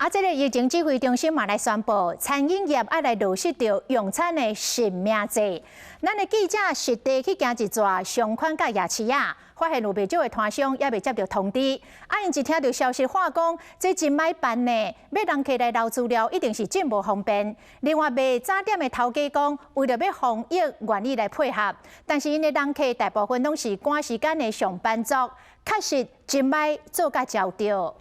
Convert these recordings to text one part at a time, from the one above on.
啊，這个疫情指揮中心嘛來宣布，餐飲業愛來落實著用餐的實名制。咱的記者實地去行一逝上寬佮夜市仔，發現有袂少的攤商猶未接著通知。啊，𪜶一聽著消息話講，這真歹辦呢，欲人客來留資料，一定是真無方便。另外賣早點的頭家講，為著欲防疫，願意來配合，但是𪜶的人客大部分攏是趕時間的上班族，確實真歹做甲焦著。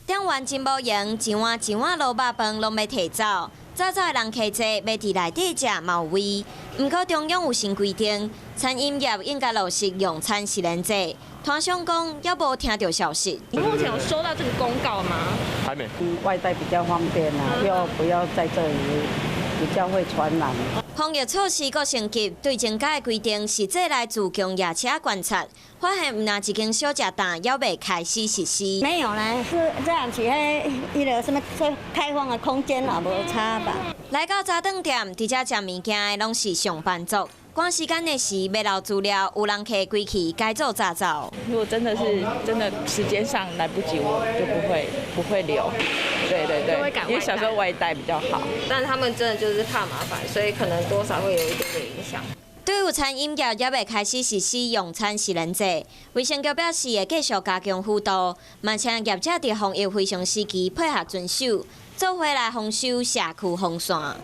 店員真無閒，一碗一碗滷肉飯攏欲提走，早早的人客濟，欲佇內底食嘛有位。毋過中央有新規定，餐飲業應該落實用餐實聯制。攤商講，猶無聽著消息。你目前有收到這個公告嗎？還沒。外帶比較方便啊，又不要在這裡比較會傳染。防疫措施閣升級，對增加的規定實際來自強夜市觀察，發現毋但一間小食檔猶未開始實施。沒有呢，是這樣子，彼个什麼開放的空間也無差吧。來到早頓店，佇遮食物件的攏是上班族，趕時間的時欲留資料，有人客規氣改做紮走。如果真的是真的時間上來不及，我就不會留。對對對，因為小時候外帶比較好。但他們真的就是怕麻煩，所以可能多少會有一點點影響。對於餐飲業猶未開始實施用餐實聯制，衛生局表示會繼續加強輔導，嘛請業者佇防疫非常時期配合遵守，做伙來防守社區防線。